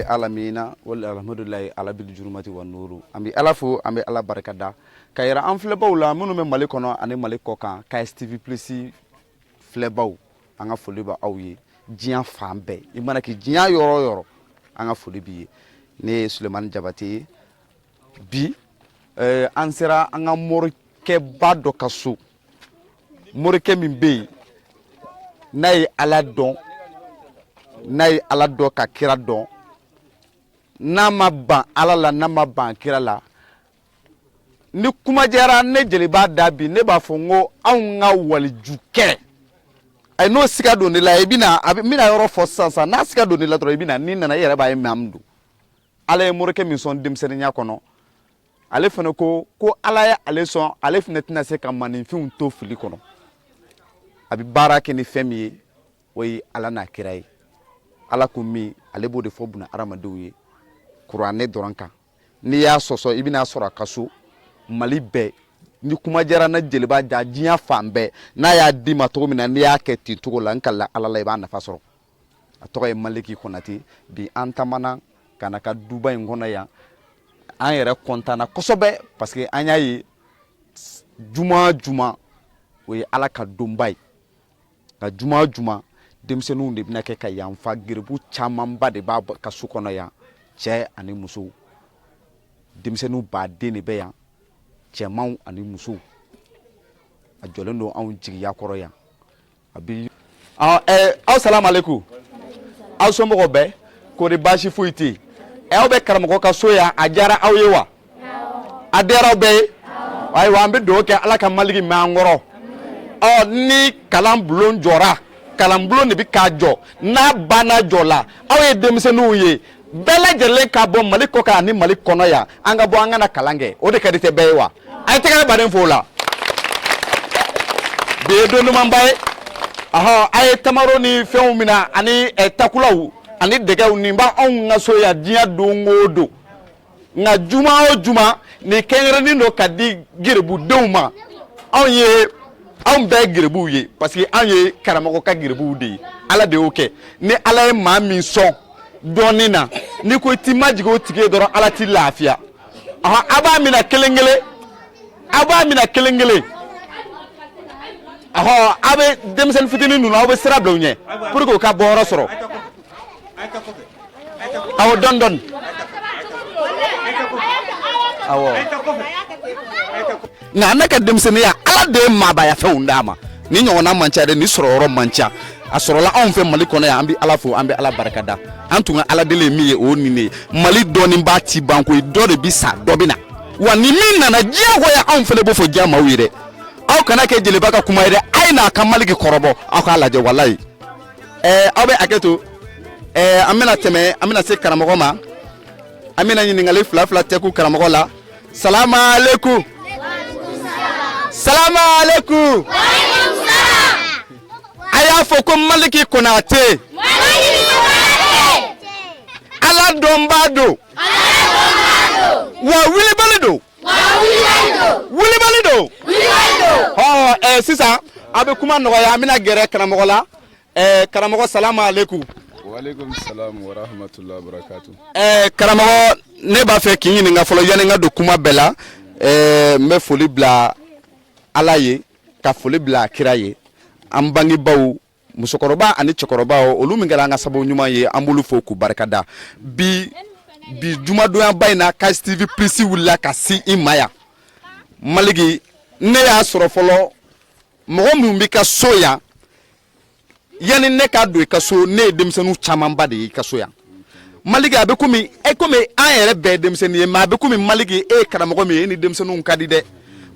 alamina walhamdulilayi ala bil jurumati wa nuru. An bɛ Ala fo, an bɛ Ala barika da ka yira an filɛbaw la minnu bɛ Mali kɔnɔ ani Mali kɔ kan. KSTV Plus filɛbaw, an ka foli bɛ aw ye diɲɛ fan bɛɛ. I mana kɛ diɲɛ yɔrɔ o yɔrɔ, an ka foli b'i ye. Ne ye Sulemani Jabate ye. Bi an sera an ka morikɛba dɔ ka so, morikɛ min bɛ yen n'a ye Ala dɔn, n'a ye Ala dɔn ka kira dɔn, n'a ma ban Ala la, n'a ma ban kira la. Ni kuma diyara ne jeliba da bi, ne b'a fɔ n ko anw ka walijukɛ. Ayi, n'o siga don ne la, i bɛna a bɛ n bɛna yɔrɔ fɔ sisan sisan. N'a siga don ne la dɔrɔn, i bɛna, n'i nana, i yɛrɛ b'a ye maa min don. Ala ye morikɛ min sɔn denmisɛnninya kɔnɔ, ale fana ko ko Ala ye ale sɔn, ale fana tɛna se ka maninfinw to fili kɔnɔ. A bɛ baara kɛ ni fɛn min ye, o ye Ala n'a kira ye. Ala ko min, ale b'o de fɔ buna hadamadenw ye kuranɛ dɔrɔn kan. N'i y'a sɔsɔ, i bɛna sɔrɔ a ka so. Mali bɛɛ ni kuma diyara na jeliba ja, diɲɛ fan bɛɛ, n'a y'a d'i ma cogo min na, n'i y'a kɛ ten cogo la, n kalila Ala la, i b'a nafa sɔrɔ. A tɔgɔ ye Maliki Konate. Bi an taamana ka na ka duba in kɔnɔ yan, an yɛrɛ kɔntanna kosɛbɛ parce que an y'a ye juma juma, o ye Ala ka donba ye. Nka juma juma, denmisɛnninw de bɛna kɛ ka yan fa. Geribu camanba de b'a ka so kɔnɔ yan, cɛ ani musow. Denmisɛnninw baden de bɛ yan, cɛmanw ani musow. A jɔlen don anw jigiya kɔrɔ yan. A bi aw salamu aleykum. Aw somɔgɔw bɛɛ kori? Baasi foyi tɛ yen? Aw bɛ karamɔgɔ ka so yan, a diyara aw ye wa? A diyara aw bɛɛ ye? Ayiwa, an bɛ dugawu kɛ Ala ka Maliki mɛn an kɔrɔ. Ɔ ni kalan bulon jɔra, kalan bulon de bɛ k'a jɔ. N'a banna jɔ la, aw ye denmisɛnninw ye, bɛɛ lajɛlen ka bɔ Mali kɔ kan ani Mali kɔnɔ yan, an ka bɔ, an ka na kalan kɛ. O de ka di tɛ bɛɛ ye wa? A ye tɛgɛrɛ baden fo o la. Bi ye don dumanba ye. Ɔhɔn, a ye tamaro ni fɛnw minɛ ani takulaw ani dɛgɛw. Nin b'anw ka so yan diɲɛ don o don, nka juma o juma, nin kɛrɛnkɛrɛnnen don ka di gerebudenw ma. Anw ye, anw bɛɛ gerebuw ye parce que anw ye karamɔgɔ ka gerebuw de ye. Ala de y'o kɛ. Ni Ala ye maa min sɔn dɔɔnin na, n'i ko i t'i majigin o tigi ye dɔrɔn, Ala t'i lafiya. Ɔhɔn, a b'a minɛ kelen kelen, a b'a minɛ kelen kelen. Ɔhɔn, a bɛ denmisɛnnin fitinin ninnu, aw bɛ sira bila u ɲɛ pour que u ka bɔyɔrɔ sɔrɔ. Awɔ, dɔɔni dɔɔni, awɔ. Nka ne ka denmisɛnninya, Ala de ye maabaya fɛnw d'a ma. Ni ɲɔgɔnna man ca dɛ, ni sɔrɔ yɔrɔ man ca. A sɔrɔla anw fɛ Mali kɔnɔ yan. An bɛ Ala fo, an bɛ Ala barika da. An tun ka Ala deli ye min ye, o ye nin de ye. Mali dɔɔninba ti ban koyi. Dɔ de bi sa, dɔ bɛ na. Wa ni min nana diyagoya, anw fana b'o fɔ diɲɛ maaw ye dɛ. Aw kana kɛ jeliba ka kuma ye dɛ. A ye n'a ka Maliki kɔrɔbɔ, aw k'a lajɛ. Walayi, aw bɛ hakɛ to. An bɛna tɛmɛ, an bɛna se karamɔgɔ ma. An bɛna ɲininkali fila fila tɛku karamɔgɔ la. Salama alekum, salama alekum. A y'a fɔ ko Maliki Konate, Ala dɔnbaa don wa wulibali don, wulibali don. Ɔ sisan a bɛ kuma nɔgɔya, an bɛna gɛrɛ karamɔgɔ la. Karamɔgɔ, salama alekum. Waaleykum salam wa rahmatulah barakatu. Karamɔgɔ, ne b'a fɛ k'i ɲininka fɔlɔ yanni n ka don kuma bɛɛ la. N bɛ foli bila Ala ye, ka foli bila kira ye, an bangebaw, musokɔrɔba ani cɛkɔrɔba, olu min kɛra an ka sababu ɲuman ye, an b'olu fo k'u barika da. Bi bi jumadonyaba in na, KSTV Plus wulila ka se i ma yan. Maliki, ne y'a sɔrɔ fɔlɔ mɔgɔ minnu b'i ka so yan, yanni ne ka don i ka so, ne ye denmisɛnninw camanba de ye i ka so yan. Maliki, a bɛ komi e, komi an yɛrɛ bɛɛ ye denmisɛnnin ye, mais a bɛ komi Maliki, e ye karamɔgɔ min ye, e ni denmisɛnninw ka di dɛ.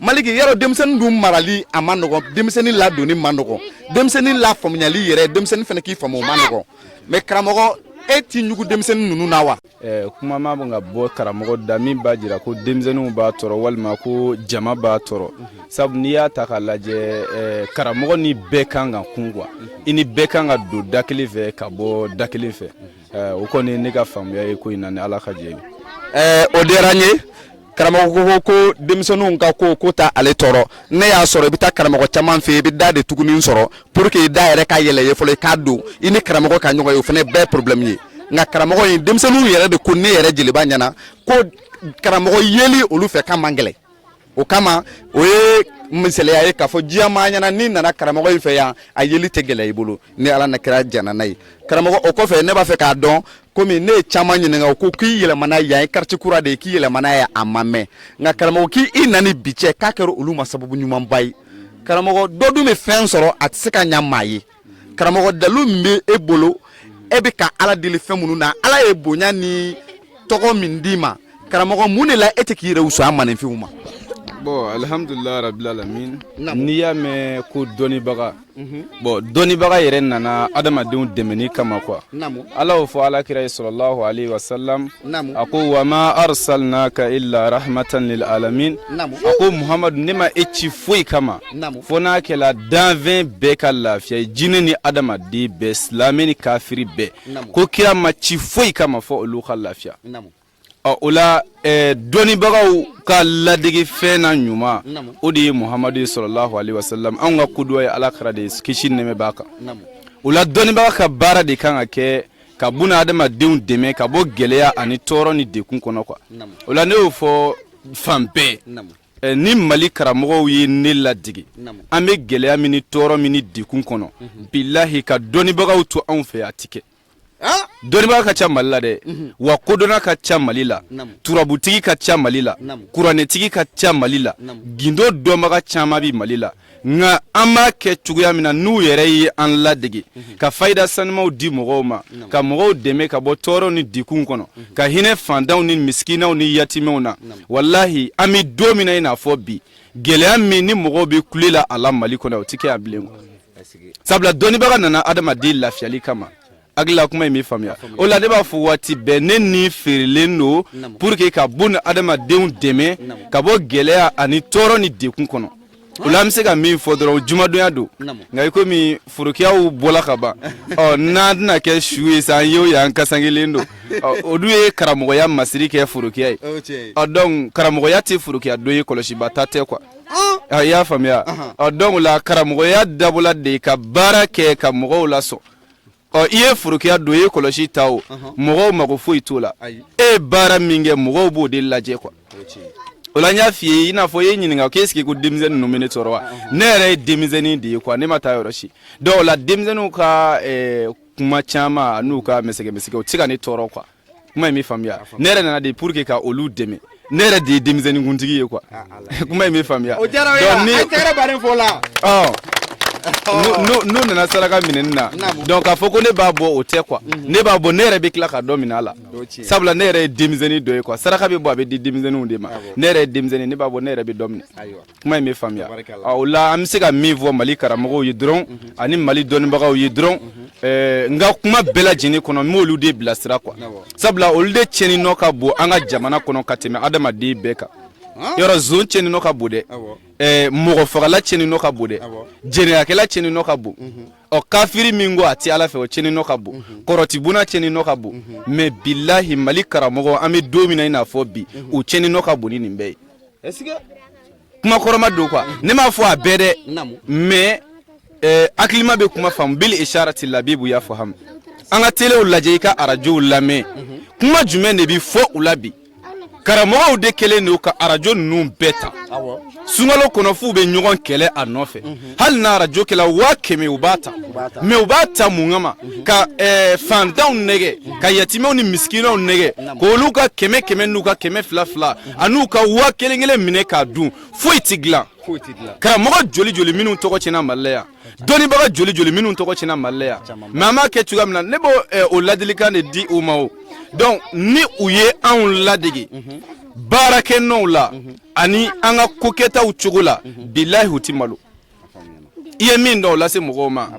Maliki, yarɔ denmisɛnnin dun marali a ma nɔgɔn, denmisɛnnin ladonni ma nɔgɔn, denmisɛnnin lafaamuyali yɛrɛ, denmisɛnnin fana k'i faamu, o ma nɔgɔn. Mais karamɔgɔ, e t'i ɲugu denmisɛnnin ninnu na wa? Kuma ma ka bɔ karamɔgɔ da min b'a jira ko denmisɛnninw b'a tɔɔrɔ walima ko jama b'a tɔɔrɔ, sabu n'i y'a ta k'a lajɛ, karamɔgɔ ni bɛɛ kan ka kun quoi, i ni bɛɛ kan ka don da kelen fɛ ka bɔ da kelen fɛ. O kɔni ne ka faamuya ye ko in na, ni Ala ka jɛ ye. O diyara n ye. Karamɔgɔ ko ko denmisɛnninw ka ko ko ta ale tɔɔrɔ. Ne y'a sɔrɔ i bɛ taa karamɔgɔ caman fɛ yen, i bɛ da de tuguni sɔrɔ pour que i da yɛrɛ ka yɛlɛ ye fɔlɔ, i k'a don i ni karamɔgɔ ka ɲɔgɔn ye, o fana bɛɛ problème ye. Nka karamɔgɔ in, denmisɛnninw yɛrɛ de ko ne yɛrɛ Jeliba ɲɛna ko karamɔgɔ yeli olu fɛ ka man gɛlɛn. O kama, o ye misaliya ye k'a fɔ diɲɛmaa ɲɛna, n'i nana karamɔgɔ in fɛ yan, a yeli tɛ gɛlɛya i bolo, ni Ala na kira jɛnna n'a ye. Karamɔgɔ, o kɔfɛ, ne b'a fɛ k'a dɔn, komi ne ye caman ɲininka, o ko k'i yɛlɛmana yan, ye quartier kura de ye, k'i yɛlɛmana yan a ma mɛn. Nka karamɔgɔ, k'i na ni bi cɛ, k'a kɛra olu ma sababu ɲumanba ye. Karamɔgɔ, dɔ dun bɛ fɛn sɔrɔ, a tɛ se ka ɲa maa ye. Karamɔgɔ, dalu min bɛ e bolo, e bɛ ka Ala deli fɛn minnu na, Ala ye bonya ni tɔgɔ min d'i ma, karamɔgɔ, mun de la e tɛ k'i yɛrɛ wusaya maninfinw ma? Bon, alhamdulilah rabil alamin. N'i y'a mɛn ko dɔnnibaga, bon, dɔnnibaga yɛrɛ nana adamadenw dɛmɛni kama quoi. Ala y'o fɔ Ala kira ye sallallahu alaihi wasallam, a ko: wama arsalnaka illa rahmatan lil alamin. A ko: Muhamadu, ne ma e ci foyi kama fo n'a kɛla danfɛn bɛɛ ka lafiya ye, jinɛ ni adamaden bɛɛ, silamɛ ni kafiri bɛɛ. Ko kira ma ci foyi kama fɔ olu ka lafiya. Ɔ, o la dɔnnibagaw ka ladege fɛn na ɲuman, o de ye Muhamadu ye sallallahu alaihi wasallam. Anw ka koduwa ye Ala kira de ye, kisi nɛmɛ b'a kan. O la, dɔnnibaga ka baara de kan ka kɛ ka buna adamadenw dɛmɛ ka bɔ gɛlɛya ani tɔɔrɔ ni dekun kɔnɔ quoi. O la, ne y'o fɔ fan bɛɛ, ni Mali karamɔgɔw ye ne ladege, an bɛ gɛlɛya min ni tɔɔrɔ min ni dekun kɔnɔ, bilahi, ka dɔnnibagaw to anw fɛ, a ti kɛ. Dɔnnibaga ka ca Mali la dɛ, wa kodɔnna ka ca Mali la, turabutigi ka ca Mali la, kuranɛtigi ka ca Mali la, gindo dɔnbaga caman bɛ Mali la. Nka an b'a kɛ cogoya min na, n'u yɛrɛ ye an ladege ka fayida sanumaw di mɔgɔw ma, ka mɔgɔw dɛmɛ ka bɔ tɔɔrɔ ni degun kɔnɔ, ka hinɛ fantanw ni misikinaw ni yatimɛw na, walahi, an bɛ don min na i n'a fɔ bi, gɛlɛya min ni mɔgɔw bɛ kule la a la Mali kɔnɔ, o tɛ kɛ yan bilen. Sabula dɔnnibaga nana adamaden lafiyali kama. Hakilila kuma in bɛ faamuya. O la, ne b'a fɔ waati bɛɛ, ne ni feerelen don pour que ka bon adamadenw dɛmɛ ka bɔ gɛlɛya ani tɔɔrɔ ni dekun kɔnɔ. O la, an bɛ se ka min fɔ dɔrɔn, jumadonya don, nka i komi forokiyaw bɔla ka ban, ɔ, n'an tɛna kɛ su ye sa, an ye o y'an kasankelen don. Ɔ, olu ye karamɔgɔya masiri kɛ forokiya ye. Ɔ, donc karamɔgɔya tɛ forokiya don ye, kɔlɔsiba ta tɛ quoi. I y'a faamuya? Ɔ, donc la, karamɔgɔya dabɔla de ka baara kɛ ka mɔgɔw lasɔn. Ɔ, i ye forokiya don, i ye kɔlɔsi ta, o mɔgɔw mago foyi t'o la. E ye baara min kɛ, mɔgɔw b'o de lajɛ quoi. O la, n y'a f'i ye, i n'a fɔ i ye ɲininka k'e sigi ko denmisɛnnin ninnu bɛ ne tɔɔrɔ wa. Ne yɛrɛ ye denmisɛnnin de ye quoi, ne ma taa yɔrɔ si. Donc o la, denmisɛnninw ka kuma caman n'u ka mɛsɛgɛ mɛsɛgɛ, o tɛ se ka ne tɔɔrɔ quoi. Kuma in bɛ faamuya? Ne yɛrɛ nana de pour que ka olu dɛmɛ. Ne yɛrɛ de ye denmisɛnnin kuntigi ye quoi. Kuma in bɛ faamuya? O diyara o ye. An tɛgɛrɛ baden fɔ la. Ɔ, n'u nana saraka minɛni na, donc k'a fɔ ko ne b'a bɔ, o tɛ quoi. Ne b'a bɔ, ne yɛrɛ bɛ tila ka dɔ minɛ a la, sabula ne yɛrɛ ye denmisɛnnin dɔ ye quoi. Saraka bɛ bɔ, a bɛ di denmisɛnninw de ma. Ne yɛrɛ ye denmisɛnnin, ne b'a bɔ, ne yɛrɛ bɛ dɔ minɛ. Kuma in bɛ faamuya? O la, an bɛ se ka min fɔ Mali karamɔgɔw ye dɔrɔn ani Mali dɔnnibagaw ye dɔrɔn, n ka kuma bɛɛ lajɛlen kɔnɔ, n b'olu de bilasira quoi. Sabula olu de tiɲɛni nɔ ka bon an ka jamana kɔnɔ ka tɛmɛ adamaden bɛɛ kan. Yɔrɔ zon tiɲɛni nɔ ka bon dɛ, mɔgɔ fagala tiɲɛni nɔ ka bon dɛ, jɛnɛyakɛla tiɲɛni nɔ ka bon, ɔ, kafiri min ko a ti Ala fɛ, o tiɲɛni nɔ ka bon, kɔrɔtibuna tiɲɛni nɔ ka bon. Mais bilahi, Mali karamɔgɔ, an bɛ don min na i n'a fɔ bi, u tiɲɛni nɔ ka bon ni nin bɛɛ ye. Kuma kɔrɔma don quoi. Ne m'a fɔ a bɛɛ dɛ, mais hakilima bɛ kuma faamu. Bil isharati labibu ya fahamu. An ka telew lajɛ, i ka arajow lamɛn, kuma jumɛn de bɛ fɔ u la bi? Karamɔgɔw de kɛlen don ka arajo ninnu bɛɛ ta sunkalo kɔnɔ, f'u bɛ ɲɔgɔn kɛlɛ a nɔfɛ. Hali n'a arajo kɛla 100 000, u b'a ta. Mais u b'a ta mun kama? Ka fantanw nɛgɛ, ka yatimɛw ni misikinɛw nɛgɛ, k'olu ka kɛmɛ kɛmɛ n'u ka kɛmɛ fila fila an'u ka 1000 1000 minɛ k'a dun. Foyi ti dilan. Karamɔgɔ joli joli minnu tɔgɔ tiɲɛna Mali la yan, dɔnnibaga joli joli minnu tɔgɔ tiɲɛna Mali la yan. Mais an b'a kɛ cogoya min na, ne b'o o ladilikan de di u ma. O donc, ni u ye anw ladege baarakɛnɔw la ani an ka kokɛtaw cogo la, bilahi, u ti malo. I ye min dɔn, o lase mɔgɔw ma.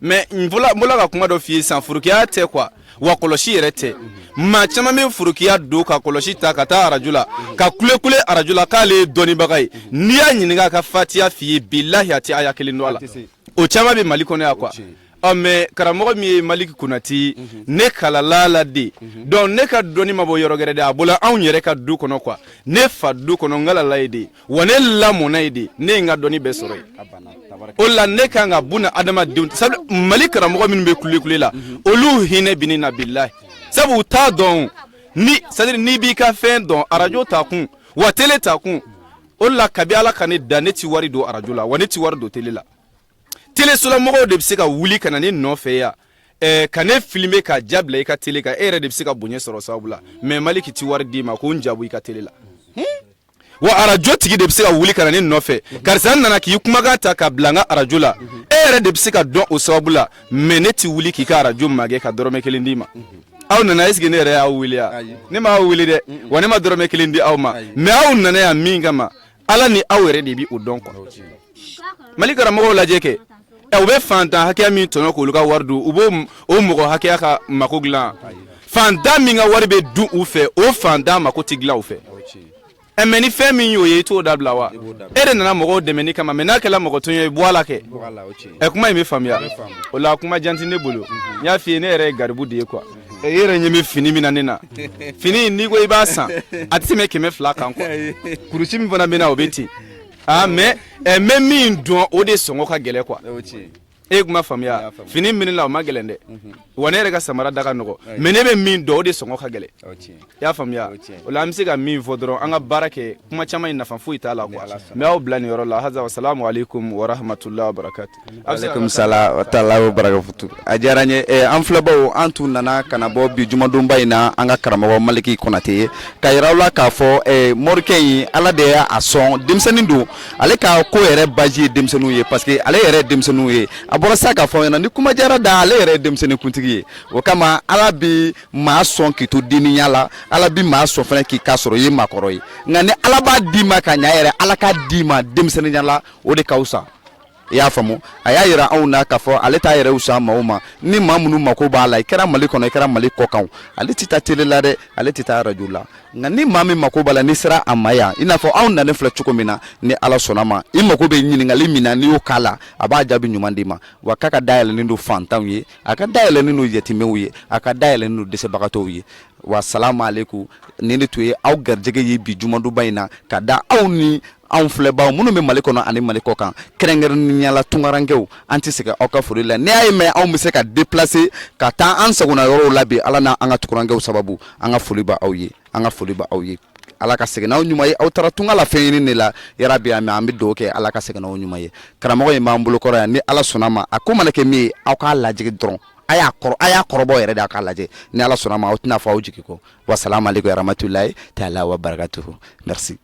Mais n bɔla ka kuma dɔ f'i ye sisan, forokiya tɛ quoi, wa kɔlɔsi yɛrɛ tɛ. Maa caman bɛ forokiya don ka kɔlɔsi ta ka taa arajo la, ka kulekule arajo la k'ale ye dɔnnibaga ye. N'i y'a ɲininka a ka fatiya f'i ye, bilahi, a tɛ aya kelen dɔn a la. O caman bɛ Mali kɔnɔ yan quoi. Ɔ, mais karamɔgɔ min ye Maliki Konate, ne kalala la de. Donc ne ka dɔnni ma bɔ yɔrɔ wɛrɛ dɛ, a bɔla anw yɛrɛ ka du kɔnɔ quoi. Ne fa du kɔnɔ, n kalala ye de, wa ne lamɔna ye de, ne ye n ka dɔnni bɛɛ sɔrɔ yen. O la, ne kan ka buna adamadenw, sabu Mali karamɔgɔ minnu bɛ kulekule la, olu hinɛ bi ne na, bilahi. Sabu u t'a dɔn ni, c'est à dire n'i b'i ka fɛn dɔn, arajo t'a kun wa télé t'a kun. O de la, kabi Ala ka ne da, ne ti wari don arajo la, wa ne ti wari don télé la. Telesolamɔgɔw de bɛ se ka wuli ka na ne nɔfɛ yan, ka ne filmer ka ja bila i ka télé kan. E yɛrɛ de bɛ se ka bonya sɔrɔ sababu la. Mais Maliki ti wari d'i ma ko n jabu i ka télé la. Wa arajo tigi de bɛ se ka wuli ka na ne nɔfɛ: karisa nana k'i kumakan ta ka bila n ka arajo la. E yɛrɛ de bɛ se ka dɔn o sababu la. Mais ne ti wuli k'i ka arajo magɛ ka dɔrɔmɛ kelen d'i ma. Aw nana, est ce que ne yɛrɛ y'aw wele ya? Ne m'aw wele dɛ, wa ne ma dɔrɔmɛ kelen di aw ma. Mais aw nana yan min kama, Ala ni aw yɛrɛ de bi o dɔn quoi. Mali karamɔgɔw lajɛ kɛ, u bɛ fantan hakɛya min tɔnɔ k'olu ka wari dun, u b'o o mɔgɔ hakɛya ka mako dilan. Fantan min ka wari bɛ dun u fɛ, o fantan mako ti dilan u fɛ. Ɛ, mais ni fɛn min y'o ye, i t'o dabila wa? E de nana mɔgɔw dɛmɛni kama, mais n'a kɛla mɔgɔ tɔɲɔ ye, bɔ a la kɛ. Ɛ, kuma in bɛ faamuya. O la, kuma jan tɛ ne bolo. N y'a f'i ye, ne yɛrɛ ye garibu de ye quoi. E yɛrɛ ɲɛ bɛ fini min na ne na, fini n'i ko i b'a san, a tɛ tɛmɛ 200 kan quoi. Kurusi min fana bɛ na, o bɛ ten. Ah, mais ɛ, n bɛ min dɔn, o de sɔngɔ ka gɛlɛn quoi. E ye kuma faamuya? Fini min la, o ma gɛlɛn dɛ. Wa ne yɛrɛ ka samara da ka nɔgɔ, mais ne bɛ min dɔn, o de sɔngɔ ka gɛlɛn. I y'a faamuya? O la, an bɛ se ka min fɔ dɔrɔn, an ka baara kɛ. Kuma caman in, nafa foyi t'a la quoi. N bɛ aw bila nin yɔrɔ la. Haza, wa salamu aleykum wa rahmatulah wa barakatu. Aleykum salam wa taala wa barakatu. A diyara n ye. An filɛbaw, an tun nana ka na bɔ bi jumadonba in na, an ka karamɔgɔ Maliki Konate ye, ka yira aw la k'a fɔ morikɛ in, Ala de y'a sɔn, denmisɛnnin don. Ale ka ko yɛrɛ base ye denmisɛnninw ye, parce que ale yɛrɛ ye denmisɛnninw ye. A bɔra sa k'a fɔ ɲɛna ni kuma diyara da, ale yɛrɛ ye denmisɛnnin kuntigi ye. O kama, Ala bi maa sɔn k'i to denniya la, Ala bi maa sɔn fana k'i k'a sɔrɔ i ye maakɔrɔ ye. Nka ni Ala b'a d'i ma ka ɲa yɛrɛ, Ala k'a d'i ma denmisɛnninya la, o de ka fisa. I y'a faamu? A y'a yira anw na k'a fɔ ale t'a yɛrɛ wusa maaw ma. Ni maa minnu mako b'a la, i kɛra Mali kɔnɔ, i kɛra Mali kɔ kan, ale tɛ taa télé la dɛ, ale tɛ taa arajo la. Nka ni maa min mako b'a la, n'i sera a ma yan, i n'a fɔ anw nalen filɛ cogo min na, ni Ala sɔnna ma, i mako bɛ ɲininkali min na, n'i y'o k'a la, a b'a jaabi ɲuman d'i ma. Wa k'a ka dayɛlɛnnen don fantanw ye, a ka dayɛlɛnnen don yatimɛw ye, a ka dayɛlɛnnen don dɛsɛbagatɔw ye. Wa salamu aleykum. Nin de tun ye aw garijɛgɛ ye bi jumadonba in na, ka da aw ni anw filɛbaw minnu bɛ Mali kɔnɔ ani Mali kɔ kan, kɛrɛnkɛrɛnnenya la tunkarankew. An tɛ sɛgɛn aw ka foli la. N'i y'a ye mɛn, anw bɛ se ka déplacer ka taa an sagona yɔrɔw la bi, Ala n'an ka tunkarankew sababu. An ka foli b'aw ye, an ka foli b'aw ye. Ala ka segin n'aw ɲuman ye. Aw taara tunga la fɛn ɲini de la, yarabi. An bɛ dugawu kɛ, Ala ka segin n'aw ɲuman ye. Karamɔgɔ in b'an bolo kɔrɔ yan. Ni Ala sɔnna ma, a ko mana kɛ min ye, aw k'a lajɛ dɔrɔn. A y'a kɔrɔ, a y'a kɔrɔbɔ yɛrɛ de, a k'a lajɛ. Ni Ala sɔnna ma, aw tɛna fɔ aw jigi kɔ. Wa salamu aleykum warahmatulahi taala wa barakatuhu. Merci.